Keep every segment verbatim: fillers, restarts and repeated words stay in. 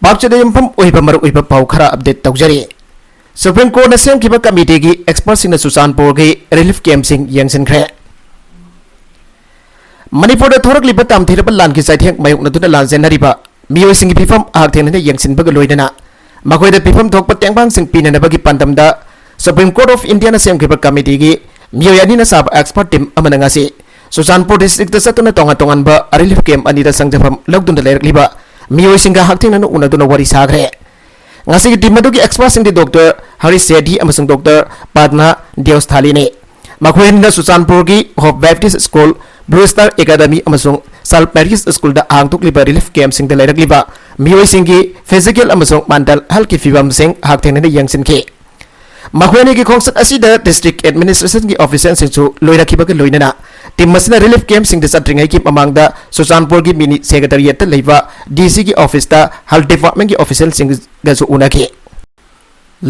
ꯄꯥꯛꯆꯗ ꯌꯨꯝꯐꯝ ꯑꯣꯏꯕ ꯃꯔꯨꯑꯣꯏꯕ ꯄꯥꯎ ꯈꯔ ꯑꯞꯗꯦꯠ ꯇꯧꯖꯔꯤ꯫ ꯁꯨꯄ꯭ꯔꯤꯝ ꯀꯣꯔꯠꯅ ꯁꯦꯝꯈꯤꯕ ꯀꯃꯤꯇꯤꯒꯤ ꯑꯦꯛꯁꯄꯔꯠꯁꯤꯡꯅ ꯆꯨꯔꯆꯥꯟꯄꯨꯔꯒꯤ ꯔꯤꯂꯤꯐ ꯀꯦꯝꯞꯁꯤꯡ ꯌꯦꯡꯁꯤꯟꯈ꯭ꯔꯦ꯫ ꯃꯅꯤꯄꯨꯔꯗ ꯊꯣꯔꯛꯂꯤꯕ ꯇꯝꯊꯤꯔꯕ ꯂꯥꯟꯒꯤ ꯆꯩꯊꯦꯡ ꯃꯥꯌꯣꯛꯅꯗꯨꯅ ꯂꯥꯟꯖꯦꯟꯅꯔꯤꯕ ꯃꯤꯑꯣꯏꯁꯤꯡꯒꯤ ꯐꯤꯕꯝ ꯍꯛꯊꯦꯡꯅꯅ ꯌꯦꯡꯁꯤꯟꯕꯒ ꯂꯣꯏꯅꯅ ꯃꯈꯣꯏꯗ ꯄꯤꯐꯝ ꯊꯣꯛꯄ ꯇꯦꯡꯕꯥꯡꯁꯤꯡ ꯄꯤꯅꯅꯕꯒꯤ ꯄꯥꯟꯗꯝꯗ Supreme Court of Indiaꯅ ꯁꯦꯝꯈꯤꯕ ꯀꯃꯤꯇꯤꯒꯤ ꯃꯤꯑꯣꯏ ꯑꯅꯤꯅ ꯁꯥꯕ ꯑꯦꯛꯁꯄꯔꯠ ꯇꯤꯝ ꯑꯃꯅ ꯉꯁꯤ ꯆꯨꯔꯆꯥꯟꯄꯨꯔ ꯗꯤꯁꯇ꯭ꯔꯤꯛꯇ ꯆꯠꯇꯨꯅ ꯇꯣꯉꯥꯟ ꯇꯣꯉꯥꯟꯕ ꯔꯤꯂꯤꯐ ꯀꯦꯝꯞ ꯑꯅꯤꯗ ꯆꯪꯖꯐꯝ ꯂꯧꯗꯨꯅ ꯂꯩꯔꯛꯂꯤꯕ ꯃꯤꯑꯣꯏꯁꯤꯡꯒ ꯍꯛꯊꯦꯡꯅꯅ ꯎꯅꯗꯨꯅ ꯋꯥꯔꯤ ꯁꯥꯈ꯭ꯔꯦ꯫ ꯉꯁꯤꯒꯤ ꯇꯤꯝ ꯑꯗꯨꯒꯤ ꯑꯦꯛꯁꯄꯔꯠꯁꯤꯡꯗꯤ ꯗꯣꯛꯇꯔ ꯍꯔꯤꯁ ꯁꯦꯗꯤ ꯑꯃꯁꯨꯡ ꯗꯣꯛꯇꯔ ꯄꯗꯅꯥ ꯗꯤꯌꯣꯁꯊꯥꯂꯤꯅꯤ꯫ ꯃꯈꯣꯏ ꯑꯅꯤꯅ ꯆꯨꯔꯆꯥꯟꯄꯨꯔꯒꯤ hope Baptist school, blue star academy ꯑꯃꯁꯨꯡ ꯁꯦꯟꯠ ꯃꯦꯔꯤꯁ ꯁ꯭ꯀꯨꯜꯗ ꯍꯥꯡꯗꯣꯛꯂꯤꯕ ꯔꯤꯂꯤꯐ ꯀꯦꯝꯞꯁꯤꯡꯗ ꯂꯩꯔꯛꯂꯤꯕ ꯃꯤꯑꯣꯏꯁꯤꯡꯒꯤ ꯐꯤꯖꯤꯀꯦꯜ ꯑꯃꯁꯨꯡ ꯃꯦꯟꯇꯦꯜ ꯍꯦꯜꯊꯀꯤ ꯐꯤꯕꯝꯁꯤꯡ ꯍꯛꯊꯦꯡꯅꯅ ꯌꯦꯡꯁꯤꯟꯈꯤ꯫ ꯃꯈꯣꯏ ꯑꯅꯤꯒꯤ ꯈꯣꯡꯆꯠ ꯑꯁꯤꯗ ꯗꯤꯁꯇ꯭ꯔꯤꯛ ꯑꯦꯗꯃꯤꯅꯤꯁꯇ꯭ꯔꯦꯁꯟꯒꯤ ꯑꯣꯐꯤꯁꯤꯌꯦꯜꯁꯤꯡꯁꯨ ꯂꯣꯏꯅꯈꯤꯕꯒ ꯂꯣꯏꯅꯅ ꯇꯤꯝ ꯑꯁꯤꯅ ꯔꯤꯂꯤꯐ ꯀꯦꯝꯞꯁꯤꯡꯗ ꯆꯠꯇ꯭ꯔꯤꯉꯩꯒꯤ ꯃꯃꯥꯡꯗ ꯆꯨꯔꯆꯥꯟꯄꯨꯔꯒꯤ ꯃꯤꯅꯤ ꯁꯦꯀ꯭ꯔꯦꯇꯔꯤꯌꯦꯠꯇ ꯂꯩꯕ ꯗꯤ ꯁꯤꯒꯤ ꯑꯣꯐꯤꯁꯇ ꯍꯦꯜꯊ ꯗꯤꯄꯥꯔꯠꯃꯦꯟꯠꯀꯤ ꯑꯣꯐꯤꯁꯤꯌꯦꯜꯁꯤꯡꯒꯁꯨ ꯎꯅꯈꯤ꯫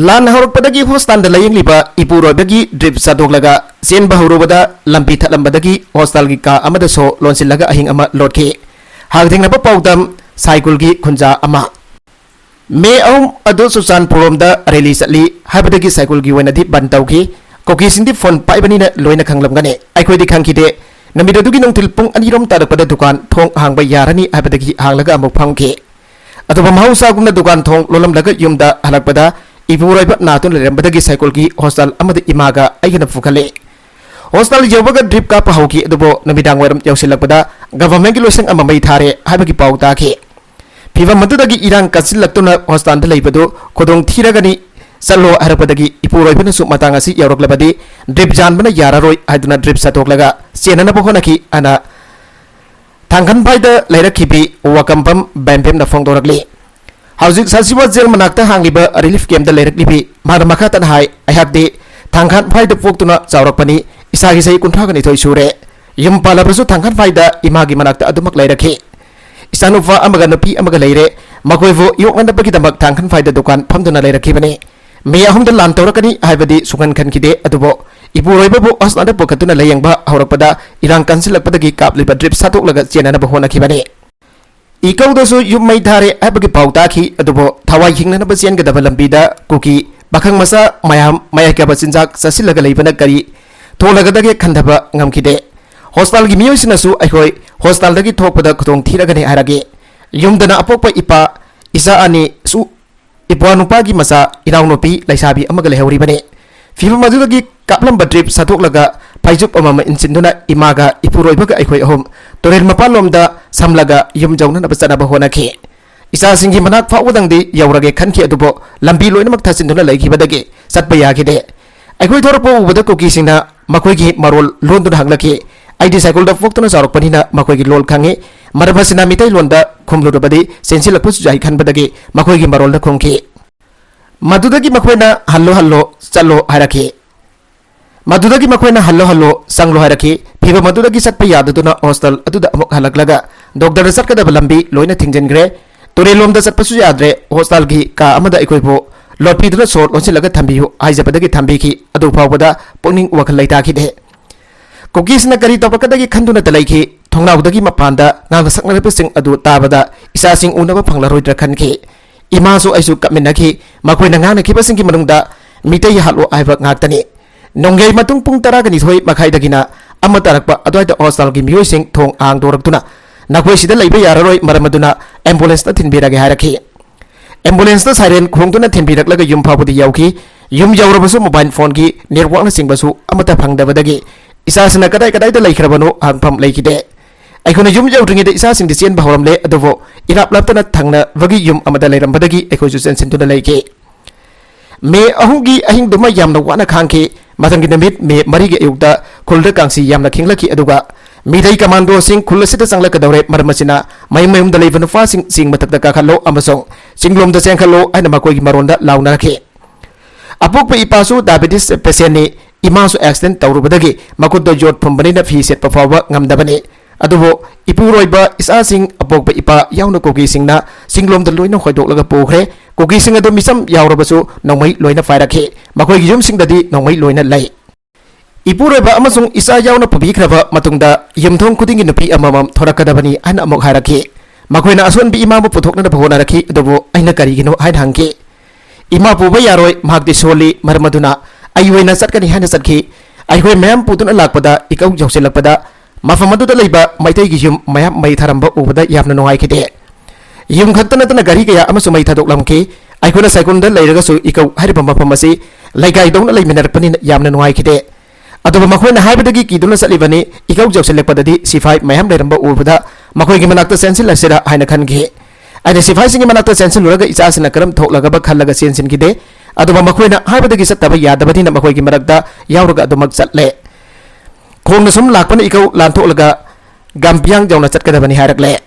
ꯂꯥꯟ ꯍꯧꯔꯛꯄꯗꯒꯤ ꯍꯣꯁꯄꯤꯇꯥꯜꯗ ꯂꯥꯌꯦꯡꯂꯤꯕ ꯏꯄꯨꯔꯣꯏꯕꯒꯤ ꯗ꯭ꯔꯤꯞ ꯆꯥꯊꯣꯛꯂꯒ ꯆꯦꯟꯕ ꯍꯧꯔꯨꯕꯗ ꯂꯝꯕꯤ ꯊꯠꯂꯝꯕꯗꯒꯤ ꯍꯣꯁꯄꯤꯇꯥꯜꯒꯤ ꯀꯥ ꯑꯃꯗ ꯁꯣ ꯂꯣꯟꯁꯤꯜꯂꯒ ꯑꯍꯤꯡ ꯑꯃ ꯂꯣꯠꯈꯤ꯫ ꯍꯛꯊꯦꯡꯅꯕ ꯄꯥꯎꯗꯝ, ꯁꯥꯏꯀꯨꯜꯒꯤ ꯈꯨꯟꯖꯥ ꯑꯃ꯫ ꯃꯦ ꯑꯍꯨꯝ ꯑꯗꯨ ꯆꯨꯔꯆꯥꯟꯄꯨꯔꯔꯣꯝꯗ ꯔꯦꯂꯤ ꯆꯠꯂꯤ ꯍꯥꯏꯕꯗꯒꯤ ꯁꯥꯏꯀꯨꯜꯒꯤ ꯑꯣꯏꯅꯗꯤ ꯕꯟ ꯇꯧꯈꯤ꯫ ꯀꯨꯀꯤꯁꯤꯡꯗꯤ ꯐꯣꯟ ꯄꯥꯏꯕꯅꯤꯅ ꯂꯣꯏꯅ ꯈꯪꯂꯝꯒꯅꯤ꯫ ꯑꯩꯈꯣꯏꯗꯤ ꯈꯪꯈꯤꯗꯦ꯫ ꯅꯨꯃꯤꯠ ꯑꯗꯨꯒꯤ ꯅꯨꯡꯊꯤꯜ ꯄꯨꯡ ꯑꯅꯤꯔꯣꯝ ꯇꯥꯔꯛꯄꯗ ꯗꯨꯀꯥꯟ ꯊꯣꯡ ꯍꯥꯡꯕ ꯌꯥꯔꯅꯤ ꯍꯥꯏꯕꯗꯒꯤ ꯍꯥꯡꯂꯒ ꯑꯃꯨꯛ ꯐꯝꯈꯤ꯫ ꯑꯗꯨꯕꯨ ꯃꯍꯧꯁꯥꯒꯨꯝꯅ ꯗꯨꯀꯥꯟ ꯊꯣꯡ ꯂꯣꯜꯂꯝꯂꯒ ꯌꯨꯝꯗ ꯍꯜꯂꯛꯄꯗ ꯏꯄꯨꯔꯣꯏꯕ ꯅꯥꯗꯨꯅ ꯂꯩꯔꯝꯕꯗꯒꯤ ꯁꯥꯏꯀꯨꯜꯒꯤ ꯍꯣꯁꯄꯤꯇꯥꯜ ꯑꯃꯗ ꯏꯃꯥꯒ ꯑꯩꯒꯅ ꯄꯨꯈꯠꯂꯦ꯫ ꯍꯣꯁꯄꯤꯇꯥꯜ ꯌꯧꯕꯒ ꯗ꯭ꯔꯤꯞ ꯀꯥꯞꯄ ꯍꯧꯈꯤ, ꯑꯗꯨꯕꯨ ꯅꯨꯃꯤꯗꯥꯡ ꯋꯥꯏꯔꯝ ꯌꯧꯁꯤꯜꯂꯛꯄꯗ ꯒꯚꯔꯟꯃꯦꯟꯠꯀꯤ ꯂꯣꯏꯁꯪ ꯑꯃ ꯃꯩ ꯊꯥꯔꯦ ꯍꯥꯏꯕꯒꯤ ꯄꯥꯎ ꯇꯥꯈꯤ꯫ ꯐꯤꯚꯝ ꯑꯗꯨꯗꯒꯤ ꯏꯔꯥꯡ ꯀꯟꯁꯤꯜꯂꯛꯇꯨꯅ ꯍꯣꯁꯄꯤꯇꯥꯜꯗ ꯂꯩꯕꯗꯨ ꯈꯨꯗꯣꯡ ꯊꯤꯔꯒꯅꯤ, ꯆꯠꯂꯣ ꯍꯥꯏꯔꯛꯄꯗꯒꯤ ꯏꯄꯨꯔꯣꯏꯕꯅꯁꯨ ꯃꯇꯥꯡ ꯑꯁꯤ ꯌꯧꯔꯛꯂꯕꯗꯤ ꯗ꯭ꯔꯤꯞ ꯌꯥꯟꯕꯅ ꯌꯥꯔꯔꯣꯏ ꯍꯥꯏꯗꯨꯅ ꯗ꯭ꯔꯤꯞ ꯆꯥꯊꯣꯛꯂꯒ ꯆꯦꯟꯅꯅꯕ ꯍꯣꯠꯅꯈꯤ ꯍꯥꯏꯅ ꯊꯥꯡꯈꯟꯐꯥꯏꯗ ꯂꯩꯔꯛꯈꯤꯕꯤ ꯋꯥꯀꯝꯕꯝ ꯕꯦꯝꯕꯦꯝꯅ ꯐꯣꯡꯗꯣꯔꯛꯂꯤ꯫ ꯍꯧꯖꯤꯛ ꯁꯥꯁꯤꯋꯥ ꯖꯦꯜ ꯃꯅꯥꯛꯇ ꯍꯥꯡꯂꯤꯕ ꯔꯤꯂꯤꯐ ꯀꯦꯝꯞꯇ ꯂꯩꯔꯛꯂꯤꯕꯤ ꯃꯥꯅ ꯃꯈꯥ ꯇꯥꯅ ꯍꯥꯏ, ꯑꯩꯍꯥꯛꯇꯤ ꯊꯥꯡꯈꯟꯐꯥꯏꯗ ꯄꯣꯛꯇꯨꯅ ꯆꯥꯎꯔꯛꯄꯅꯤ꯫ ꯏꯁꯥꯒꯤ ꯆꯍꯤ ꯀꯨꯟꯊ꯭ꯔꯥꯒ ꯅꯤꯊꯣꯏ ꯁꯨꯔꯦ꯫ ꯌꯨꯝ ꯄꯥꯜꯂꯕꯁꯨ ꯊꯥꯡꯈꯟꯐꯥꯏꯗ ꯏꯃꯥꯒꯤ ꯃꯅꯥꯛꯇ ꯑꯗꯨꯃꯛ ꯂꯩꯔꯛꯈꯤ꯫ ꯏꯆꯥꯅꯨꯄꯥ ꯑꯃꯒ ꯅꯨꯄꯤ ꯑꯃꯒ ꯂꯩꯔꯦ꯫ ꯃꯈꯣꯏꯕꯨ ꯌꯣꯛꯅꯅꯕꯒꯤꯗꯃꯛ ꯊꯥꯡꯈꯟꯐꯥꯏꯗ ꯗꯨꯀꯥꯟ ꯐꯝꯗꯨꯅ ꯂꯩꯔꯛꯈꯤꯕꯅꯤ꯫ ꯃꯦ ꯑꯍꯨꯝꯗ ꯂꯥꯟ ꯇꯧꯔꯛꯀꯅꯤ ꯍꯥꯏꯕꯗꯤ ꯁꯨꯡꯈꯟ ꯈꯟꯈꯤꯗꯦ, ꯑꯗꯨꯕꯨ ꯏꯄꯨꯔꯣꯏꯕꯕꯨ ꯍꯣꯁꯄꯤꯇꯥꯜꯗ ꯄꯨꯈꯠꯇꯨꯅ ꯂꯥꯌꯦꯡꯕ ꯍꯧꯔꯛꯄꯗ ꯏꯔꯥꯡ ꯀꯟꯁꯤꯜꯂꯛꯄꯗꯒꯤ ꯀꯥꯞꯂꯤꯕ ꯗ꯭ꯔꯤꯞ ꯁꯥꯗꯣꯛꯂꯒ ꯆꯦꯟꯅꯅꯕ ꯍꯣꯠꯅꯈꯤꯕꯅꯤ꯫ ꯏꯀꯧꯗꯁꯨ ꯌꯨꯝ ꯃꯩ ꯊꯥꯔꯦ ꯍꯥꯏꯕꯒꯤ ꯄꯥꯎ ꯇꯥꯈꯤ꯫ ꯑꯗꯨꯕꯨ ꯊꯋꯥꯏ ꯍꯤꯡꯅꯅꯕ ꯆꯦꯟꯒꯗꯕ ꯂꯝꯕꯤꯗ ꯀꯨꯀꯤ ꯄꯥꯈꯪ ꯃꯆꯥ ꯃꯌꯥꯝ ꯃꯌꯥꯏ ꯀꯥꯕ ꯆꯤꯟꯖꯥꯛ ꯆꯥꯁꯤꯜꯂꯒ ꯂꯩꯕꯅ ꯀꯔꯤ ꯊꯣꯛꯂꯒꯗꯒꯦ ꯈꯟꯊꯕ ꯉꯝꯈꯤꯗꯦ꯫ ꯍꯣꯁꯄꯤꯇꯥꯜꯒꯤ ꯃꯤꯑꯣꯏꯁꯤꯡꯅꯁꯨ ꯑꯩꯈꯣꯏ ꯍꯣꯁꯄꯤꯇꯥꯜꯗꯒꯤ ꯊꯣꯛꯄꯗ ꯈꯨꯗꯣꯡ ꯊꯤꯔꯒꯅꯤ ꯍꯥꯏꯔꯛꯏ꯫ ꯌꯨꯝꯗꯅ ꯑꯄꯣꯛꯄ ꯏꯄꯥ, ꯏꯆꯥ ꯑꯅꯤ, ꯁꯨ ꯏꯄ꯭ꯋꯥ ꯅꯨꯄꯥꯒꯤ ꯃꯆꯥ, ꯏꯅꯥꯎꯅꯨꯄꯤ ꯂꯩꯁꯥꯕꯤ ꯑꯃꯒ ꯂꯩꯍꯧꯔꯤꯕꯅꯤ꯫ ꯐꯤꯚꯝ ꯑꯗꯨꯗꯒꯤ ꯀꯥꯞꯂꯝꯕ ꯗ꯭ꯔꯤꯞ ꯁꯠꯇꯣꯛꯂꯒ ꯐꯩꯖꯨꯞ ꯑꯃꯃꯝ ꯏꯟꯁꯤꯟꯗꯨꯅ ꯏꯃꯥꯒ ꯏꯄꯨꯔꯣꯏꯕꯒ ꯑꯩꯈꯣꯏ ꯑꯍꯨꯝ ꯇꯨꯔꯦꯜ ꯃꯄꯥꯟꯂꯣꯝꯗ ꯁꯝꯂꯒ ꯌꯨꯝ ꯌꯧꯅꯅꯕ ꯆꯠꯅꯕ ꯍꯣꯠꯅꯈꯤ꯫ ꯏꯆꯥꯁꯤꯡꯒꯤ ꯃꯅꯥꯛ ꯐꯥꯎꯕꯗꯪꯗꯤ ꯌꯧꯔꯒꯦ ꯈꯟꯈꯤ, ꯑꯗꯨꯕꯨ ꯂꯝꯕꯤ ꯂꯣꯏꯅꯃꯛ ꯊꯥꯖꯤꯟꯗꯨꯅ ꯂꯩꯈꯤꯕꯗꯒꯤ ꯆꯠꯄ ꯌꯥꯈꯤꯗꯦ꯫ ꯑꯩꯈꯣꯏ ꯊꯣꯔꯛꯄ ꯎꯕꯗ ꯀꯨꯀꯤꯁꯤꯡꯅ ꯃꯈꯣꯏꯒꯤ ꯃꯔꯣꯜ ꯂꯣꯟꯗꯨꯅ ꯍꯪꯂꯛꯈꯤ꯫ ꯑꯩꯗꯤ ꯁꯥꯏꯀꯜꯗ ꯄꯣꯛꯇꯨꯅ ꯆꯥꯎꯔꯛꯄꯅꯤꯅ ꯃꯈꯣꯏꯒꯤ ꯂꯣꯜ ꯈꯪꯉꯤ꯫ ꯃꯔꯝ ꯑꯁꯤꯅ ꯃꯤꯇꯩꯂꯣꯟꯗ ꯈꯨꯝꯂꯨꯔꯕꯗꯤ ꯆꯦꯟꯁꯤꯜꯂꯛꯄꯁꯨ ꯌꯥꯏ ꯈꯟꯕꯗꯒꯤ ꯃꯈꯣꯏꯒꯤ ꯃꯔꯣꯜꯗ ꯈꯨꯝꯈꯤ꯫ ꯃꯗꯨꯗꯒꯤ ꯃꯈꯣꯏꯅ "ꯍꯜꯂꯣ, ꯍꯜꯂꯣ, ꯆꯠꯂꯣ" ꯍꯥꯏꯔꯛꯈꯤ꯫ ꯃꯗꯨꯗꯒꯤ ꯃꯈꯣꯏꯅ "ꯍꯜꯂꯣ, ꯍꯜꯂꯣ, ꯆꯪꯂꯣ" ꯍꯥꯏꯔꯛꯈꯤ꯫ ꯐꯤꯚꯝ ꯑꯗꯨꯗꯒꯤ ꯆꯠꯄ ꯌꯥꯗꯗꯨꯅ ꯍꯣꯁꯇꯦꯜ ꯑꯗꯨꯗ ꯑꯃꯨꯛ ꯍꯜꯂꯛꯂꯒ ꯗꯣꯛꯇꯔꯗ ꯆꯠꯀꯗꯕ ꯂꯝꯕꯤ ꯂꯣꯏꯅ ꯊꯤꯡꯖꯤꯟꯈ꯭ꯔꯦ꯫ ꯇꯨꯔꯦꯜꯂꯣꯝꯗ ꯆꯠꯄꯁꯨ ꯌꯥꯗ꯭ꯔꯦ꯫ ꯍꯣꯁꯇꯦꯜꯒꯤ ꯀꯥ ꯑꯃꯗ ꯑꯩꯈꯣꯏꯕꯨ ꯂꯣꯠꯄꯤꯗꯨꯅ ꯁꯣꯔ ꯂꯣꯟꯁꯤꯜꯂꯒ ꯊꯝꯕꯤꯌꯨ ꯍꯥꯏꯖꯕꯗꯒꯤ ꯊꯝꯕꯤꯈꯤ꯫ ꯑꯗꯨ ꯐꯥꯎꯕꯗ ꯄꯨꯛꯅꯤꯡ ꯋꯥꯈꯜ ꯂꯩꯇꯥꯈꯤꯗꯦ꯫ ꯀꯨꯀꯤꯁꯅ ꯀꯔꯤ ꯇꯧꯔꯛꯀꯗꯒꯦ ꯈꯟꯗꯨꯅꯇ ꯂꯩꯈꯤ꯫ ꯊꯣꯡꯅꯥꯎꯗꯒꯤ ꯃꯄꯥꯟꯗ ꯉꯥꯡꯅ ꯁꯛꯅꯔꯤꯕꯁꯤꯡ ꯑꯗꯨ ꯇꯥꯕꯗ ꯏꯆꯥꯁꯤꯡ ꯎꯅꯕ ꯐꯪꯂꯔꯣꯏꯗ꯭ꯔꯥ ꯈꯟꯈꯤ꯫ ꯏꯃꯥꯁꯨ ꯑꯩꯁꯨ ꯀꯞꯃꯤꯟꯅꯈꯤ꯫ ꯃꯈꯣꯏꯅ ꯉꯥꯡꯅꯈꯤꯕꯁꯤꯡꯒꯤ ꯃꯅꯨꯡꯗ "ꯃꯤꯇꯩ ꯍꯥꯠꯂꯣ" ꯍꯥꯏꯕ ꯉꯥꯛꯇꯅꯤ꯫ ꯅꯣꯡꯌꯥꯏ ꯃꯇꯨꯡ ꯄꯨꯡ ꯇꯔꯥꯒ ꯅꯤꯊꯣꯏ ꯃꯈꯥꯏꯗꯒꯤꯅ ꯑꯃ ꯇꯥꯔꯛꯄ ꯑꯗꯨꯋꯥꯏꯗ ꯍꯣꯁꯇꯥꯜꯒꯤ ꯃꯤꯑꯣꯏꯁꯤꯡ ꯊꯣꯡ ꯍꯥꯡꯗꯣꯔꯛꯇꯨꯅ "ꯅꯈꯣꯏ ꯁꯤꯗ ꯂꯩꯕ ꯌꯥꯔꯔꯣꯏ, ꯃꯔꯝ ꯑꯗꯨꯅ ꯑꯦꯝꯕꯨꯂꯦꯟꯁꯇ ꯊꯤꯟꯕꯤꯔꯒꯦ" ꯍꯥꯏꯔꯛꯈꯤ꯫ ꯑꯦꯝꯕꯨꯂꯦꯟꯁꯇ ꯁꯥꯏꯔꯦꯟ ꯈꯣꯡꯗꯨꯅ ꯊꯤꯟꯕꯤꯔꯛꯂꯒ ꯌꯨꯝ ꯐꯥꯎꯕꯗꯤ ꯌꯧꯈꯤ꯫ ꯌꯨꯝ ꯌꯧꯔꯕꯁꯨ ꯃꯣꯕꯥꯏꯜ ꯐꯣꯟꯒꯤ ꯅꯦꯠꯋꯥꯛꯅꯆꯤꯡꯕꯁꯨ ꯑꯃꯠꯇ ꯐꯪꯗꯕꯗꯒꯤ ꯏꯆꯥꯁꯤꯡꯅ ꯀꯗꯥꯏ ꯀꯗꯥꯏꯗ ꯂꯩꯈ꯭ꯔꯕꯅꯣ ꯍꯪꯐꯝ ꯂꯩꯈꯤꯗꯦ꯫ ꯑꯩꯈꯣꯏꯅ ꯌꯨꯝ ꯌꯧꯗ꯭ꯔꯤꯉꯩꯗ ꯏꯆꯥꯁꯤꯡꯗꯤ ꯆꯦꯟꯕ ꯍꯧꯔꯝꯂꯦ, ꯑꯗꯨꯕꯨ ꯏꯔꯥꯞ ꯂꯥꯞꯇꯅ ꯊꯪꯅꯕꯒꯤ ꯌꯨꯝ ꯑꯃꯗ ꯂꯩꯔꯝꯕꯗꯒꯤ ꯑꯩꯈꯣꯏꯁꯨ ꯆꯦꯟꯁꯤꯟꯗꯨꯅ ꯂꯩꯈꯤ꯫ ꯃꯦ ꯑꯍꯨꯝꯒꯤ ꯑꯍꯤꯡꯗꯨꯃ ꯌꯥꯝꯅ ꯋꯥꯅ ꯈꯥꯡꯈꯤ꯫ ꯃꯊꯪꯒꯤ ꯅꯨꯃꯤꯠ, ꯃꯦ ꯃꯔꯤꯒꯤ ꯑꯌꯨꯛꯇ ꯈꯨꯜꯗ ꯀꯥꯡꯁꯤ ꯌꯥꯝꯅ ꯈꯤꯡꯂꯛꯈꯤ, ꯑꯗꯨꯒ ꯃꯤꯇꯩ ꯀꯃꯥꯟꯗꯣꯁꯤꯡ ꯈꯨꯜ ꯑꯁꯤꯗ ꯆꯪꯂꯛꯀꯗꯧꯔꯦ, ꯃꯔꯝ ꯑꯁꯤꯅ ꯃꯌꯨꯝ ꯃꯌꯨꯝꯗ ꯂꯩꯕ ꯅꯨꯄꯥꯁꯤꯡ ꯆꯤꯡ ꯃꯊꯛꯇ ꯀꯥꯈꯠꯂꯣ ꯑꯃꯁꯨꯡ ꯆꯤꯡꯂꯣꯝꯗ ꯆꯦꯟꯈꯠꯂꯣ ꯍꯥꯏꯅ ꯃꯈꯣꯏꯒꯤ ꯃꯔꯣꯟꯗ ꯂꯥꯎꯅꯔꯛꯈꯤ꯫ ꯑꯄꯣꯛꯄ ꯏꯄꯥꯁꯨ ꯗꯥꯏꯕꯦꯇꯤꯁ ꯄꯦꯁꯦꯟꯅꯤ꯫ ꯏꯃꯥꯁꯨ ꯑꯦꯛꯁꯤꯗꯦꯟ ꯇꯧꯔꯨꯕꯗꯒꯤ ꯃꯈꯨꯠꯇ ꯌꯣꯠ ꯐꯨꯝꯕꯅꯤꯅ ꯐꯤ ꯁꯦꯠꯄ ꯐꯥꯎꯕ ꯉꯝꯗꯕꯅꯤ꯫ ꯑꯗꯨꯕꯨ ꯏꯄꯨꯔꯣꯏꯕ, ꯏꯆꯥꯁꯤꯡ, ꯑꯄꯣꯛꯄ ꯏꯄꯥ ꯌꯥꯎꯅ ꯀꯨꯀꯤꯁꯤꯡꯅ ꯆꯤꯡꯂꯣꯝꯗ ꯂꯣꯏꯅ ꯍꯣꯏꯗꯣꯛꯂꯒ ꯄꯨꯈ꯭ꯔꯦ꯫ ꯀꯨꯀꯤꯁꯤꯡ ꯑꯗꯨ ꯃꯤꯆꯝ ꯌꯥꯎꯔꯕꯁꯨ ꯅꯣꯡꯃꯩ ꯂꯣꯏꯅ ꯄꯥꯏꯔꯛꯈꯤ꯫ ꯃꯈꯣꯏꯒꯤ ꯌꯨꯝꯁꯤꯡꯗꯗꯤ ꯅꯣꯡꯃꯩ ꯂꯣꯏꯅ ꯂꯩ꯫ ꯏꯄꯨꯔꯣꯏꯕ ꯑꯃꯁꯨꯡ ꯏꯆꯥ ꯌꯥꯎꯅ ꯄꯨꯕꯤꯈ꯭ꯔꯕ ꯃꯇꯨꯡꯗ ꯌꯨꯝꯊꯣꯡ ꯈꯨꯗꯤꯡꯒꯤ ꯅꯨꯄꯤ ꯑꯃꯃꯝ ꯊꯣꯔꯛꯀꯗꯕꯅꯤ ꯍꯥꯏꯅ ꯑꯃꯨꯛ ꯍꯥꯏꯔꯛꯈꯤ꯫ ꯃꯈꯣꯏꯅ ꯑꯁꯣꯟꯕꯤ ꯏꯃꯥꯕꯨ ꯄꯨꯊꯣꯛꯅꯅꯕ ꯍꯣꯠꯅꯔꯛꯈꯤ, ꯑꯗꯨꯕꯨ ꯑꯩꯅ ꯀꯔꯤꯒꯤꯅꯣ ꯍꯥꯏꯅ ꯍꯪꯈꯤ꯫ "ꯏꯃꯥ ꯄꯨꯕ ꯌꯥꯔꯣꯏ, ꯃꯍꯥꯛꯇꯤ ꯁꯣꯜꯂꯤ, ꯃꯔꯝ ꯑꯗꯨꯅ ꯑꯩ ꯑꯣꯏꯅ ꯆꯠꯀꯅꯤ" ꯍꯥꯏꯅ ꯆꯠꯈꯤ꯫ ꯑꯩꯈꯣꯏ ꯃꯌꯥꯝ ꯄꯨꯗꯨꯅ ꯂꯥꯛꯄꯗ, ꯏꯀꯧ ꯌꯧꯁꯤꯜꯂꯛꯄꯗ, ꯃꯐꯝ ꯑꯗꯨꯗ ꯂꯩꯕ ꯃꯩꯇꯩꯒꯤ ꯌꯨꯝ ꯃꯌꯥꯝ ꯃꯩ ꯊꯥꯔꯝꯕ ꯎꯕꯗ ꯌꯥꯝꯅ ꯅꯨꯡꯉꯥꯏꯈꯤꯗꯦ꯫ ꯌꯨꯝ ꯈꯛꯇ ꯅꯠꯇꯅ ꯒꯥꯔꯤ ꯀꯌꯥ ꯑꯃꯁꯨ ꯃꯩ ꯊꯥꯗꯣꯛꯂꯝꯈꯤ꯫ ꯑꯩꯈꯣꯏꯅ ꯁꯥꯏꯀꯨꯟꯗ ꯂꯩꯔꯒꯁꯨ ꯏꯀꯧ ꯍꯥꯏꯔꯤꯕ ꯃꯐꯝ ꯑꯁꯤ ꯂꯩꯀꯥꯏꯗꯧꯅ ꯂꯩꯃꯤꯟꯅꯔꯛꯄꯅꯤꯅ ꯌꯥꯝꯅ ꯅꯨꯡꯉꯥꯏꯈꯤꯗꯦ꯫ ꯑꯗꯨꯕꯨ ꯃꯈꯣꯏꯅ ꯍꯥꯏꯕꯗꯒꯤ ꯀꯤꯗꯨꯅ ꯆꯠꯂꯤꯕꯅꯤ꯫ ꯏꯀꯧ ꯌꯧꯁꯤꯜꯂꯛꯄꯗꯗꯤ ꯁꯤꯐꯥꯏ ꯃꯌꯥꯝ ꯂꯩꯔꯝꯕ ꯎꯕꯗ ꯃꯈꯣꯏꯒꯤ ꯃꯅꯥꯛꯇ ꯆꯦꯟꯁꯤꯜꯂꯁꯤꯔꯥ ꯍꯥꯏꯅ ꯈꯟꯈꯤ꯫ ꯑꯩꯅ ꯁꯤꯐꯥꯏꯁꯤꯡꯒꯤ ꯃꯅꯥꯛꯇ ꯆꯦꯟꯁꯤꯜꯂꯨꯔꯒ ꯏꯆꯥꯁꯤꯅ ꯀꯔꯝ ꯊꯣꯛꯂꯒꯕ ꯈꯜꯂꯒ ꯆꯦꯟꯁꯤꯟꯈꯤꯗꯦ꯫ ꯑꯗꯨꯕꯨ ꯃꯈꯣꯏꯅ ꯍꯥꯏꯕꯗꯒꯤ ꯆꯠꯇꯕ ꯌꯥꯗꯕꯅꯤꯅ ꯃꯈꯣꯏꯒꯤ ꯃꯔꯛꯇ ꯌꯥꯎꯔꯒ ꯑꯗꯨꯃꯛ ꯆꯠꯂꯦ꯫ ꯈꯣꯡꯅ ꯁꯨꯝ ꯂꯥꯛꯄꯅ ꯏꯀꯧ ꯂꯥꯟꯊꯣꯛꯂꯒ ꯒꯥꯝꯕꯤꯌꯥꯡ ꯌꯧꯅ ꯆꯠꯀꯗꯕꯅꯤ ꯍꯥꯏꯔꯛꯂꯦ꯫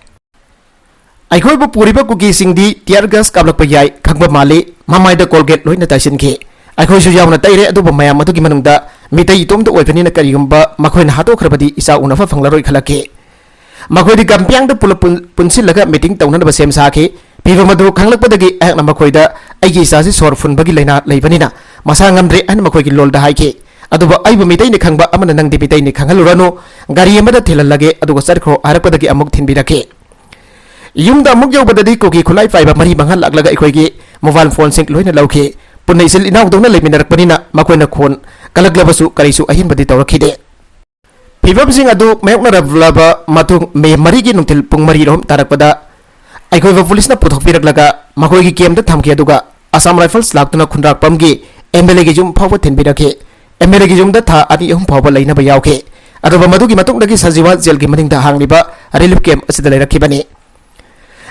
ꯑꯩꯈꯣꯏꯕꯨ ꯄꯨꯔꯤꯕ ꯀꯨꯀꯤꯁꯤꯡꯗꯤ tear gas ꯀꯥꯞꯂꯛꯄ ꯌꯥꯏ ꯈꯪꯕ ꯃꯥꯜꯂꯤ꯫ ꯃꯃꯥꯏꯗ Colgate ꯂꯣꯏꯅ ꯇꯩꯁꯤꯟꯈꯤ꯫ ꯑꯩꯈꯣꯏꯁꯨ ꯌꯥꯎꯅ ꯇꯩꯔꯦ, ꯑꯗꯨꯕꯨ ꯃꯌꯥꯝ ꯑꯗꯨꯒꯤ ꯃꯅꯨꯡꯗ ꯃꯤꯇꯩ ꯏꯇꯣꯝꯇ ꯑꯣꯏꯕꯅꯤꯅ ꯀꯔꯤꯒꯨꯝꯕ ꯃꯈꯣꯏꯅ ꯍꯥꯠꯇꯣꯛꯈ꯭ꯔꯕꯗꯤ ꯏꯆꯥ ꯎꯅꯕ ꯐꯪꯂꯔꯣꯏ ꯈꯜꯂꯛꯈꯤ꯫ ꯃꯈꯣꯏꯗꯤ ꯒꯥꯝꯕꯤꯌꯥꯡꯗ ꯄꯨꯂꯞ ꯄꯨꯟ-, ꯄꯨꯟꯁꯤꯜꯂꯒ meeting ꯇꯧꯅꯅꯕ ꯁꯦꯝ ꯁꯥꯈꯤ꯫ ꯐꯤꯚꯝ ꯑꯗꯨ ꯈꯪꯂꯛꯄꯗꯒꯤ ꯑꯩꯍꯥꯛꯅ ꯃꯈꯣꯏꯗ "ꯑꯩꯒꯤ ꯏꯆꯥꯁꯤ ꯁꯣꯔ ꯐꯨꯟꯕꯒꯤ ꯂꯥꯏꯅꯥ ꯂꯩꯕꯅꯤꯅ ꯃꯁꯥ ꯉꯝꯗ꯭ꯔꯦ" ꯍꯥꯏꯅ ꯃꯈꯣꯏꯒꯤ ꯂꯣꯜꯗ ꯍꯥꯏꯈꯤ꯫ ꯑꯗꯨꯕꯨ ꯑꯩꯕꯨ ꯃꯤꯇꯩꯅꯤ ꯈꯪꯕ ꯑꯃꯅ "ꯅꯪꯗꯤ ꯃꯤꯇꯩꯅꯤ ꯈꯪꯍꯜꯂꯨꯔꯅꯨ, ꯒꯥꯔꯤ ꯑꯃꯗ ꯊꯤꯜꯍꯜꯂꯒꯦ ꯑꯗꯨꯒ ꯆꯠꯈ꯭ꯔꯣ" ꯍꯥꯏꯔꯛꯄꯗꯒꯤ ꯑꯃꯨꯛ ꯊꯤꯟꯕꯤꯔꯛꯈꯤ꯫ ꯌꯨꯝꯗ ꯑꯃꯨꯛ ꯌꯧꯕꯗꯗꯤ ꯀꯨꯀꯤ ꯈꯨꯠꯂꯥꯏ ꯄꯥꯏꯕ ꯃꯔꯤ ꯃꯉꯥ ꯂꯥꯛꯂꯒ ꯑꯩꯈꯣꯏꯒꯤ mobile phoneꯁꯤꯡ ꯂꯣꯏꯅ ꯂꯧꯈꯤ꯫ ꯄꯨꯟꯅ ꯏꯆꯤꯜ ꯏꯅꯥꯎꯗꯧꯅ ꯂꯩꯃꯤꯟꯅꯔꯛꯄꯅꯤꯅ ꯃꯈꯣꯏꯅ ꯈꯣꯟ ꯀꯜꯂꯛꯂꯕꯁꯨ ꯀꯔꯤꯁꯨ ꯑꯍꯦꯟꯕꯗꯤ ꯇꯧꯔꯛꯈꯤꯗꯦ꯫ ꯐꯤꯕꯝꯁꯤꯡ ꯑꯗꯨ ꯃꯥꯌꯣꯛꯅꯔꯛꯂꯕ ꯃꯇꯨꯡ May ꯃꯔꯤꯒꯤ ꯅꯨꯡꯊꯤꯜ ꯄꯨꯡ ꯃꯔꯤ ꯔꯣꯝ ꯇꯥꯔꯛꯄꯗ ꯑꯩꯈꯣꯏꯕꯨ ꯄꯨꯂꯤꯁꯅ ꯄꯨꯊꯣꯛꯄꯤꯔꯛꯂꯒ ꯃꯈꯣꯏꯒꯤ campꯇ ꯊꯝꯈꯤ, ꯑꯗꯨꯒ Assam Rifles ꯂꯥꯛꯇꯨꯅ ꯈꯨꯟꯗ꯭ꯔꯥꯛꯄꯝꯒꯤ MLAꯒꯤ ꯌꯨꯝ ꯐꯥꯎꯕ ꯊꯤꯟꯕꯤꯔꯛꯈꯤ꯫ MLAꯒꯤ ꯌꯨꯝꯗ ꯊꯥ ꯑꯅꯤ ꯑꯍꯨꯝ ꯐꯥꯎꯕ ꯂꯩꯅꯕ ꯌꯥꯎꯈꯤ꯫ ꯑꯗꯨꯒ ꯃꯗꯨꯒꯤ ꯃꯇꯨꯡꯗꯒꯤ ꯁꯖꯤꯋꯥ jailꯒꯤ ꯃꯅꯤꯡꯗ ꯍꯥꯡꯂꯤꯕ relief camp ꯑꯁꯤꯗ ꯂꯩꯔꯛꯈꯤꯕꯅꯤ꯫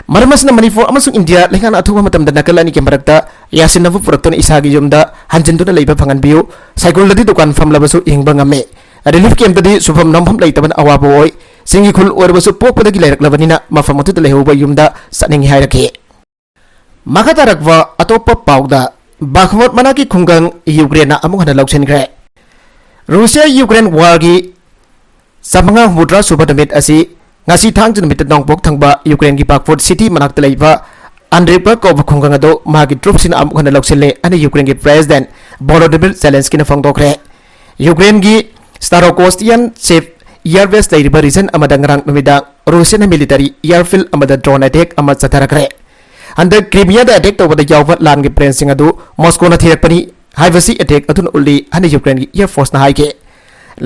ꯃꯔꯝ ꯑꯁꯤꯅ ꯃꯅꯤꯄꯨꯔ ꯑꯃꯁꯨꯡ ꯏꯟꯗꯤꯌꯥ ꯂꯩꯉꯥꯛꯅ ꯑꯊꯨꯕ ꯃꯇꯝꯗ ꯅꯥꯀꯜ ꯑꯅꯤꯒꯤ ꯃꯔꯛꯇ ꯌꯥꯁꯤꯟꯅꯕ ꯄꯨꯔꯛꯇꯨꯅ ꯏꯁꯥꯒꯤ ꯌꯨꯝꯗ ꯍꯟꯖꯤꯟꯗꯨꯅ ꯂꯩꯕ ꯐꯪꯍꯟꯕꯤꯌꯨ꯫ ꯁꯥꯏꯀꯨꯜꯗꯗꯤ ꯗꯨꯀꯥꯟ ꯐꯝꯂꯕꯁꯨ ꯍꯤꯡꯕ ꯉꯝꯃꯤ꯫ Relief campꯇꯗꯤ ꯁꯨꯐꯝ ꯅꯣꯝꯐꯝ ꯂꯩꯇꯕꯅ ꯑꯋꯥꯕ ꯑꯣꯏ꯫ ꯆꯤꯡꯒꯤ ꯈꯨꯜ ꯑꯣꯏꯔꯕꯁꯨ ꯄꯣꯛꯄꯗꯒꯤ ꯂꯩꯔꯛꯂꯕꯅꯤꯅ ꯃꯐꯝ ꯑꯗꯨꯗ ꯂꯩꯍꯧꯕ ꯌꯨꯝꯗ ꯆꯠꯅꯤꯡꯏ ꯍꯥꯏꯔꯛꯈꯤ꯫ ꯃꯈꯥ ꯇꯥꯔꯛꯄ ꯑꯇꯣꯞꯄ ꯄꯥꯎꯗ, ꯕꯥꯈꯃꯨꯠ ꯃꯅꯥꯛꯀꯤ ꯈꯨꯡꯒꯪ ꯌꯨꯀ꯭ꯔꯦꯟꯅ ꯑꯃꯨꯛ ꯍꯟꯅ ꯂꯧꯁꯤꯟꯈ꯭ꯔꯦ꯫ ꯔꯨꯁꯤꯌꯥ ꯌꯨꯀ꯭ꯔꯦꯟ warꯒꯤ ꯆꯥꯃꯉꯥ ꯍꯨꯝꯐꯨꯇꯔꯥ ꯁꯨꯕ ꯅꯨꯃꯤꯠ ꯑꯁꯤ ꯉꯁꯤ ꯊꯥꯡꯖ ꯅꯨꯃꯤꯠꯇ ꯅꯣꯡꯄꯣꯛ ꯊꯪꯕ ꯌꯨꯀ꯭ꯔꯦꯟꯒꯤ ꯕꯥꯈꯃꯨꯠ city ꯃꯅꯥꯛꯇ ꯂꯩꯕ ꯑꯟꯗ꯭ꯔꯤꯞꯀ ꯀꯧꯕ ꯈꯨꯡꯒꯪ ꯑꯗꯨ ꯃꯥꯒꯤ troopꯁꯤꯡꯅ ꯑꯃꯨꯛ ꯍꯟꯅ ꯂꯧꯁꯤꯜꯂꯦ ꯍꯥꯏꯅ ꯌꯨꯀ꯭ꯔꯦꯟꯒꯤ President Volodymyr Zelenskyꯅ ꯐꯣꯡꯗꯣꯛꯈ꯭ꯔꯦ꯫ ꯌꯨꯀ꯭ꯔꯦꯟꯒꯤ Starokostian safe airbase ꯂꯩꯔꯤꯕ region ꯑꯃꯗ ꯉꯔꯥꯡ ꯅꯨꯃꯤꯗꯥꯡ ꯔꯨꯁꯤꯌꯥꯟ ꯃꯤꯂꯤꯇꯔꯤ ꯑꯦꯌꯔꯐꯤꯜ ꯑꯃꯗ ꯗ꯭ꯔꯣꯟ ꯑꯦꯇꯦꯛ ꯑꯃ ꯆꯠꯊꯔꯛꯈ꯭ꯔꯦ꯫ ꯍꯟꯗꯛ ꯀ꯭ꯔꯤꯃꯤꯌꯥꯗ ꯑꯦꯇꯦꯛ ꯇꯧꯕꯗ ꯌꯥꯎꯕ ꯂꯥꯟꯒꯤ ꯄ꯭ꯂꯦꯟꯁꯤꯡ ꯑꯗꯨ ꯃꯣꯁꯀꯣꯅ ꯊꯤꯔꯛꯄꯅꯤ ꯍꯥꯏꯕꯁꯤ ꯑꯦꯇꯦꯛ ꯑꯗꯨꯅ ꯎꯠꯂꯤ ꯍꯥꯏꯅ ꯌꯨꯀ꯭ꯔꯦꯟꯒꯤ ꯑꯦꯌꯔ ꯐꯣꯔꯁꯅ ꯍꯥꯏꯈꯤ꯫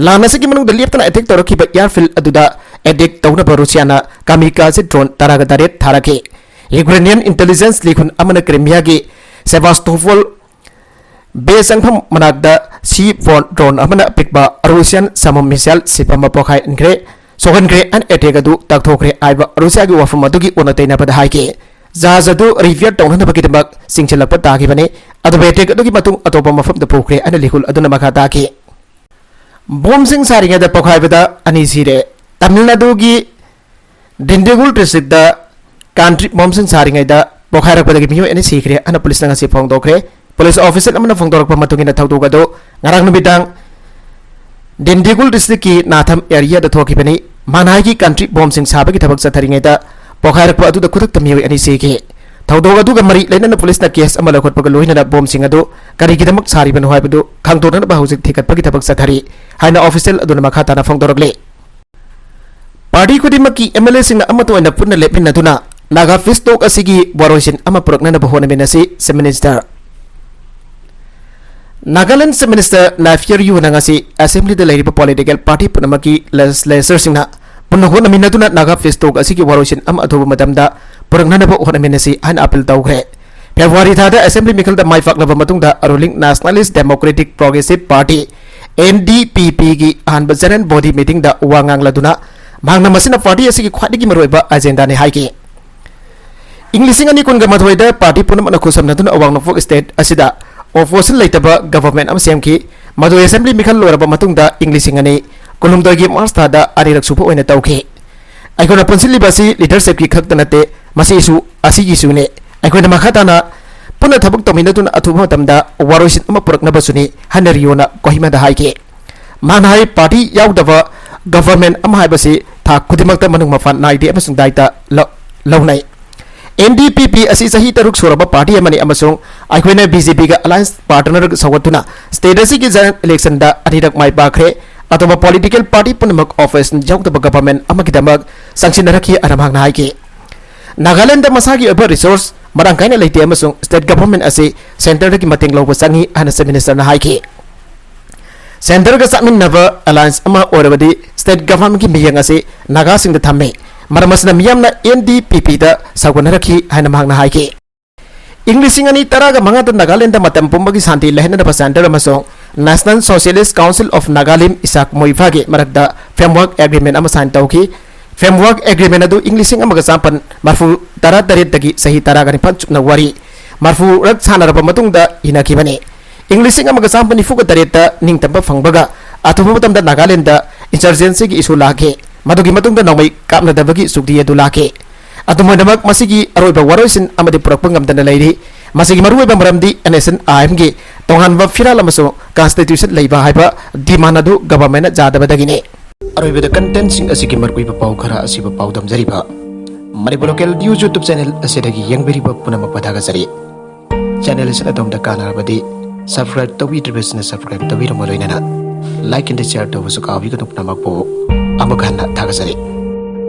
ꯂꯥꯟ ꯑꯁꯤꯒꯤ ꯃꯅꯨꯡꯗ ꯂꯦꯞꯇꯅ ꯑꯦꯇꯦꯛ ꯇꯧꯔꯛꯈꯤꯕ ꯑꯦꯌꯔꯐꯤꯜ ꯑꯗꯨꯗ ꯑꯦꯇꯦꯛ ꯇꯧꯅꯕ ꯔꯨꯁꯤꯌꯥꯅ ꯀꯥꯃꯤꯀꯥꯖꯦ ꯗ꯭ꯔꯣꯟ ꯇꯔꯥꯒ ꯇꯔꯦꯠ ꯊꯥꯔꯛꯈꯤ꯫ ꯌꯨꯀ꯭ꯔꯦꯅꯤꯌꯟ ꯏꯟꯇꯦꯂꯤꯖꯦꯟꯁ ꯂꯤꯈꯨꯟ ꯑꯃꯅ ꯀ꯭ꯔꯤꯃꯤꯌꯥꯒꯤ ꯁꯦꯕꯥꯁꯇꯣꯄꯣꯜ ꯕꯦ ꯆꯪꯐꯝ ꯃꯅꯥꯛꯇ ꯁꯤ ꯐꯣꯔ ꯗ꯭ꯔꯣꯟ ꯑꯃꯅ ꯑꯄꯤꯛꯄ ꯔꯨꯁꯤꯌꯥꯟ ꯁꯃꯨ ꯃꯤꯁꯥꯏꯜ ꯁꯤꯞ ꯑꯃ ꯄꯣꯈꯥꯏꯍꯟꯈ꯭ꯔꯦ, ꯁꯣꯛꯍꯟꯈ꯭ꯔꯦ꯫ ꯑꯦꯟ ꯑꯦꯇꯦꯛ ꯑꯗꯨ ꯇꯥꯛꯊꯣꯛꯈ꯭ꯔꯦ ꯍꯥꯏꯕ ꯔꯨꯁꯤꯌꯥꯒꯤ ꯋꯥꯐꯝ ꯑꯗꯨꯒꯤ ꯑꯣꯟꯅ ꯇꯩꯅꯕꯗ ꯍꯥꯏꯈꯤ꯫ ꯖꯍꯥꯖ ꯑꯗꯨ ꯔꯤꯄꯤꯌꯔ ꯇꯧꯅꯅꯕꯒꯤꯗꯃꯛ ꯆꯤꯡꯁꯤꯜꯂꯛꯄ ꯇꯥꯈꯤꯕꯅꯤ, ꯑꯗꯨꯕꯨ ꯑꯦꯇꯦꯛ ꯑꯗꯨꯒꯤ ꯃꯇꯨꯡ ꯑꯇꯣꯞꯄ ꯃꯐꯝꯗ ꯄꯨꯈ꯭ꯔꯦ ꯍꯥꯏꯅ ꯂꯤꯈꯨꯜ ꯑꯗꯨꯅ ꯃꯈꯥ ꯇꯥꯈꯤ꯫ ꯕꯣꯝꯁꯤꯡ ꯁꯥꯔꯤꯉꯩꯗ ꯄꯣꯈꯥꯏꯕꯗ ꯑꯅꯤ ꯁꯤꯔꯦ꯫ ꯇꯥꯃꯤꯜ ꯅꯥꯗꯨꯒꯤ ꯗꯤꯟꯗꯤꯒꯨꯜ ꯗꯤꯁꯇ꯭ꯔꯤꯛꯇ ꯀꯟꯇ꯭ꯔꯤ ꯕꯣꯝꯁꯤꯡ ꯁꯥꯔꯤꯉꯩꯗ ꯄꯣꯈꯥꯏꯔꯛꯄꯗꯒꯤ ꯃꯤꯑꯣꯏ ꯑꯅꯤ ꯁꯤꯈ꯭ꯔꯦ ꯍꯥꯏꯅ ꯄꯨꯂꯤꯁꯅ ꯉꯁꯤ ꯐꯣꯡꯗꯣꯛꯈ꯭ꯔꯦ꯫ ꯄꯨꯂꯤꯁ ꯑꯣꯐꯤꯁꯤꯌꯦꯜ ꯑꯃꯅ ꯐꯣꯡꯗꯣꯔꯛꯄ ꯃꯇꯨꯡ ꯏꯟꯅ ꯊꯧꯗꯣꯛ ꯑꯗꯨ ꯉꯔꯥꯡ ꯅꯨꯃꯤꯗꯥꯡ ꯗꯤꯟꯗꯤꯒꯨꯜ ꯗꯤꯁꯇ꯭ꯔꯤꯛꯀꯤ ꯅꯥꯊꯝ ꯑꯦꯔꯤꯌꯥꯗ ꯊꯣꯛꯈꯤꯕꯅꯤ꯫ ꯃꯥꯅꯥꯏꯒꯤ ꯀꯟꯇ꯭ꯔꯤ ꯕꯣꯝꯁꯤꯡ ꯁꯥꯕꯒꯤ ꯊꯕꯛ ꯆꯠꯊꯔꯤꯉꯩꯗ ꯄꯣꯈꯥꯏꯔꯛꯄ ꯑꯗꯨꯗ ꯈꯨꯗꯛꯇ ꯃꯤꯑꯣꯏ ꯑꯅꯤ ꯁꯤꯈꯤ꯫ ꯊꯧꯗꯣꯛ ꯑꯗꯨꯒ ꯃꯔꯤ ꯂꯩꯅꯅ ꯄꯨꯂꯤꯁꯅ ꯀꯦꯁ ꯑꯃ ꯂꯧꯈꯠꯄꯒ ꯂꯣꯏꯅꯅ ꯕꯣꯝꯁꯤꯡ ꯑꯗꯨ ꯀꯔꯤꯒꯤꯗꯃꯛ ꯁꯥꯔꯤꯕꯅꯣ ꯍꯥꯏꯕꯗꯨ ꯈꯪꯗꯣꯛꯅꯅꯕ ꯍꯧꯖꯤꯛ ꯊꯤꯒꯠꯄꯒꯤ ꯊꯕꯛ ꯆꯠꯊꯔꯤ ꯍꯥꯏꯅ ꯑꯣꯐꯤꯁꯤꯌꯦꯜ ꯑꯗꯨꯅ ꯃꯈꯥ ꯇꯥꯅ ꯐꯣꯡꯗꯣꯔꯛꯂꯤ꯫ ꯄꯥꯔꯇꯤ ꯈꯨꯗꯤꯡꯃꯛꯀꯤ ꯑꯦꯝ ꯑꯦꯜ ꯑꯦꯁꯤꯡꯅ ꯑꯃꯠꯇ ꯑꯣꯏꯅ ꯄꯨꯟꯅ ꯂꯦꯞꯃꯤꯟꯅꯗꯨꯅ ꯅꯥꯒꯥ ꯄꯤꯁ ꯇꯣꯛ ꯑꯁꯤꯒꯤ ꯋꯥꯔꯣꯏꯁꯤꯟ ꯑꯃ ꯄꯨꯔꯛꯅꯅꯕ ꯍꯣꯠꯅꯃꯤꯟꯅꯁꯤ, chief minister. Nagaland chief minister Neiphiu ꯌꯨꯅ ꯉꯁꯤ ꯑꯦꯁꯦꯝꯕ꯭ꯂꯤꯗ ꯂꯩꯔꯤꯕ ꯄꯣꯂꯤꯇꯤꯀꯦꯜ ꯄꯥꯔꯇꯤ ꯄꯨꯝꯅꯃꯛꯀꯤ ꯂꯦꯖꯤꯁꯂꯦꯆꯔꯁꯤꯡꯅ ꯄꯨꯟꯅ ꯍꯣꯠꯅꯃꯤꯟꯅꯗꯨꯅ ꯅꯥꯒꯥ ꯄꯤꯁ ꯇꯣꯛ ꯑꯁꯤꯒꯤ ꯋꯥꯔꯣꯏꯁꯤꯟ ꯑꯃ ꯑꯊꯨꯕ ꯃꯇꯝꯗ ꯄꯨꯔꯛꯅꯅꯕ ꯍꯣꯠꯅꯃꯤꯟꯅꯁꯤ ꯍꯥꯏꯅ ꯑꯄꯤꯜ ꯇꯧꯈ꯭ꯔꯦ꯫ ꯐꯦꯕ꯭ꯔꯨꯋꯥꯔꯤ ꯊꯥꯗ ꯑꯦꯁꯦꯝꯕ꯭ꯂꯤ ꯃꯤꯈꯜꯗ ꯃꯥꯏ ꯄꯥꯛꯂꯕ ꯃꯇꯨꯡꯗ ruling nationalist democratic progressive party, N D P ꯄꯤꯒꯤ ꯑꯍꯥꯟꯕ ꯖꯦꯅꯔꯦꯜ ꯕꯣꯗꯤ ꯃꯤꯇꯤꯡꯗ ꯋꯥ ꯉꯥꯡꯂꯗꯨꯅ ꯃꯍꯥꯛꯅ ꯃꯁꯤꯅ ꯄꯥꯔꯇꯤ ꯑꯁꯤꯒꯤ ꯈ꯭ꯋꯥꯏꯗꯒꯤ ꯃꯔꯨꯑꯣꯏꯕ ꯑꯦꯖꯦꯟꯗꯥꯅꯤ ꯍꯥꯏꯈꯤ꯫ ꯏꯪ ꯂꯤꯁꯤꯡ ꯑꯅꯤ ꯀꯨꯟꯒ ꯃꯥꯊꯣꯏꯗ ꯄꯥꯔꯇꯤ ꯄꯨꯝꯅꯃꯛꯅ ꯈꯨꯠꯁꯝꯅꯗꯨꯅ ꯑꯋꯥꯡ ꯅꯣꯡꯄꯣꯛ ꯁ꯭ꯇꯦꯠ ꯑꯁꯤꯗ ꯑꯣꯄꯣꯖꯤꯁꯟ ꯂꯩꯇꯕ ꯒꯚꯔꯟꯃꯦꯟꯠ ꯑꯃ ꯁꯦꯝꯈꯤ꯫ ꯃꯗꯨ ꯑꯦꯁꯦꯝꯕ꯭ꯂꯤ ꯃꯤꯈꯜ ꯂꯣꯏꯔꯕ ꯃꯇꯨꯡꯗ ꯏꯪ ꯂꯤꯁꯤꯡ ꯑꯅꯤ ꯀꯨꯟꯍꯨꯝꯗꯣꯏꯒꯤ ꯃꯥꯔꯆ ꯊꯥꯗ ꯑꯅꯤꯔꯛ ꯁꯨꯕ ꯑꯣꯏꯅ ꯇꯧꯈꯤ꯫ ꯑꯩꯈꯣꯏꯅ ꯄꯨꯟꯁꯤꯜꯂꯤꯕ ꯑꯁꯤ ꯂꯤꯗꯔꯁꯤꯞꯀꯤ ꯈꯛꯇ ꯅꯠꯇꯦ, ꯃꯁꯤ ꯏꯁꯨ ꯑꯁꯤꯒꯤꯁꯨꯅꯤ꯫ ꯑꯩꯈꯣꯏꯅ ꯃꯈꯥ ꯇꯥꯅ ꯄꯨꯟꯅ ꯊꯕꯛ ꯇꯧꯃꯤꯟꯅꯗꯨꯅ ꯑꯊꯨꯕ ꯃꯇꯝꯗ ꯋꯥꯔꯣꯏꯁꯤꯟ ꯑꯃ ꯄꯨꯔꯛꯅꯕꯁꯨꯅꯤ ꯍꯥꯏꯅ ꯔꯤꯑꯣꯅ ꯀꯣꯍꯤꯃꯥꯗ ꯍꯥꯏꯈꯤ꯫ ꯃꯍꯥꯛꯅ ꯍꯥꯏ, ꯄꯥꯔꯇꯤ ꯌꯥꯎꯗꯕ ꯒꯚꯔꯟꯃꯦꯟꯠ ꯑꯃ ꯍꯥꯏꯕꯁꯤ ꯊꯥꯛ ꯈꯨꯗꯤꯡꯃꯛꯇ ꯃꯅꯨꯡ ꯃꯄꯥꯟ ꯅꯥꯏꯗꯦ ꯑꯃꯁꯨꯡ ꯗꯥꯏꯇ ꯂꯧ-, ꯂꯧꯅꯩ꯫ ꯑꯦꯟ ꯗꯤ ꯄꯤ ꯄꯤ ꯑꯁꯤ ꯆꯍꯤ ꯇꯔꯨꯛ ꯁꯨꯔꯕ ꯄꯥꯔꯇꯤ ꯑꯃꯅꯤ ꯑꯃꯁꯨꯡ ꯑꯩꯈꯣꯏꯅ ꯕꯤ ꯖꯦ ꯄꯤꯒ ꯑꯦꯂꯥꯏꯟꯁ ꯄꯥꯔꯇꯅꯔ ꯁꯧꯒꯠꯇꯨꯅ ꯁ꯭ꯇꯦꯠ ꯑꯁꯤꯒꯤ ꯖꯦꯅꯔꯦꯜ ꯏꯂꯦꯛꯁꯟꯗ ꯑꯅꯤꯔꯛ ꯃꯥꯏ ꯄꯥꯛꯈ꯭ꯔꯦ꯫ ꯑꯇꯣꯞꯄ ꯄꯣꯂꯤꯇꯤꯀꯦꯜ ꯄꯥꯔꯇꯤ ꯄꯨꯝꯅꯃꯛ ꯑꯣꯄꯣꯖꯤꯁꯟ ꯌꯥꯎꯗꯕ ꯒꯚꯔꯟꯃꯦꯟꯠ ꯑꯃꯒꯤꯗꯃꯛ ꯆꯪꯁꯤꯟꯅꯔꯛꯈꯤ ꯍꯥꯏꯅ ꯃꯍꯥꯛꯅ ꯍꯥꯏꯈꯤ꯫ ꯅꯥꯒꯥꯂꯦꯟꯗ ꯃꯁꯥꯒꯤ ꯑꯣꯏꯕ resource ꯃꯔꯥꯡ ꯀꯥꯏꯅ ꯂꯩꯇꯦ ꯑꯃꯁꯨꯡ state government ꯑꯁꯤ centreꯗꯒꯤ ꯃꯇꯦꯡ ꯂꯧꯕ ꯆꯪꯏ ꯍꯥꯏꯅ Chief Ministerꯅ ꯍꯥꯏꯈꯤ꯫ Centreꯒ ꯆꯠꯃꯤꯟꯅꯕ alliance ꯑꯃ ꯑꯣꯏꯔꯕꯗꯤ state governmentꯀꯤ ꯃꯤꯠꯌꯦꯡ ꯑꯁꯤ ꯅꯥꯒꯥꯁꯤꯡꯗ ꯊꯝꯃꯤ꯫ ꯃꯔꯝ ꯑꯁꯤꯅ ꯃꯤꯌꯥꯝꯅ NDPPꯗ ꯁꯧꯒꯠꯅꯔꯛꯈꯤ ꯍꯥꯏꯅ ꯃꯍꯥꯛꯅ ꯍꯥꯏꯈꯤ꯫ ꯏꯪ ꯂꯤꯁꯤꯡ ꯑꯅꯤ ꯇꯔꯥꯒ ꯃꯉꯥꯗ ꯅꯥꯒꯥꯂꯦꯟꯗ ꯃꯇꯝ ꯄꯨꯝꯕꯒꯤ ꯁꯥꯟꯇꯤ ꯂꯩꯍꯟꯅꯅꯕ centre ꯑꯃꯁꯨꯡ National Socialist Council of Nagalim, Isaac ꯃꯣꯏꯐꯥꯒꯤ ꯃꯔꯛꯇ framework agreement ꯑꯃ sign ꯇꯧꯈꯤ꯫ Framework agreement ꯑꯗꯨ ꯏꯪ ꯂꯤꯁꯤꯡ ꯑꯃꯒ ꯆꯥꯃꯥꯄꯟ ꯃꯔꯐꯨ ꯇꯔꯥ ꯇꯔꯦꯠꯇꯒꯤ ꯆꯍꯤ ꯇꯔꯥꯒ ꯅꯤꯄꯥꯟ ꯆꯨꯞꯅ ꯋꯥꯔꯤ ꯃꯔꯐꯨꯔꯛ ꯁꯥꯟꯅꯔꯕ ꯃꯇꯨꯡꯗ ꯏꯅꯈꯤꯕꯅꯤ꯫ ꯏꯪ ꯂꯤꯁꯤꯡ ꯑꯃꯒ ꯆꯥꯃꯥꯄꯟ ꯅꯤꯐꯨꯒ ꯇꯔꯦꯠꯇ ꯅꯤꯡꯇꯝꯕ ꯐꯪꯕꯒ ꯑꯊꯨꯕ ꯃꯇꯝꯗ ꯅꯥꯒꯥꯂꯦꯟꯗ insurgencyꯒꯤ issue ꯂꯥꯛꯈꯤ꯫ ꯃꯗꯨꯒꯤ ꯃꯇꯨꯡꯗ ꯅꯣꯡꯃꯩ ꯀꯥꯞꯅꯗꯕꯒꯤ ꯆꯨꯛꯇꯤ ꯑꯗꯨ ꯂꯥꯛꯈꯤ꯫ ꯑꯗꯨꯝ ꯑꯣꯏꯅꯃꯛ, ꯃꯁꯤꯒꯤ ꯑꯔꯣꯏꯕ ꯋꯥꯔꯣꯏꯁꯤꯟ ꯑꯃꯗꯤ ꯄꯨꯔꯛꯄ ꯉꯝꯗꯅ ꯂꯩꯔꯤ꯫ ꯃꯁꯤꯒꯤ ꯃꯔꯨꯑꯣꯏꯕ ꯃꯔꯝꯗꯤ NSCN-IMꯒꯤ ꯇꯣꯉꯥꯟꯕ ꯐꯤꯔꯥꯜ ꯑꯃꯁꯨꯡ constitution ꯂꯩꯕ ꯍꯥꯏꯕ demand ꯑꯗꯨ governmentꯅ ꯌꯥꯗꯕꯗꯒꯤꯅꯤ꯫ ꯑꯔꯣꯏꯕꯗ contentꯁꯤꯡ ꯑꯁꯤꯒꯤ ꯃꯔꯨꯑꯣꯏꯕ ꯄꯥꯎ ꯈꯔ ꯑꯁꯤꯕꯨ ꯄꯥꯎꯗꯝꯖꯔꯤꯕ Manipur Local News YouTube channel ꯑꯁꯤꯗꯒꯤ ꯌꯦꯡꯕꯤꯔꯤꯕ ꯄꯨꯝꯅꯃꯛꯄꯨ ꯊꯥꯒꯠꯆꯔꯤ꯫ Channel ꯑꯁꯤꯅ ꯑꯗꯣꯝꯗ ꯀꯥꯟꯅꯔꯕꯗꯤ subscribe ꯇꯧꯕꯤꯗ꯭ꯔꯤꯕꯁꯤꯡꯅ subscribe ꯇꯧꯕꯤꯔꯝꯕ ꯂꯣꯏꯅꯅ like and share ꯇꯧꯕꯁꯨ ꯀꯥꯎꯕꯤꯒꯅꯨ꯫ ꯄꯨꯝꯅꯃꯛꯄꯨ ꯑꯃꯨꯛ ꯍꯟꯅ ꯊꯥꯒꯠꯆꯔꯤ꯫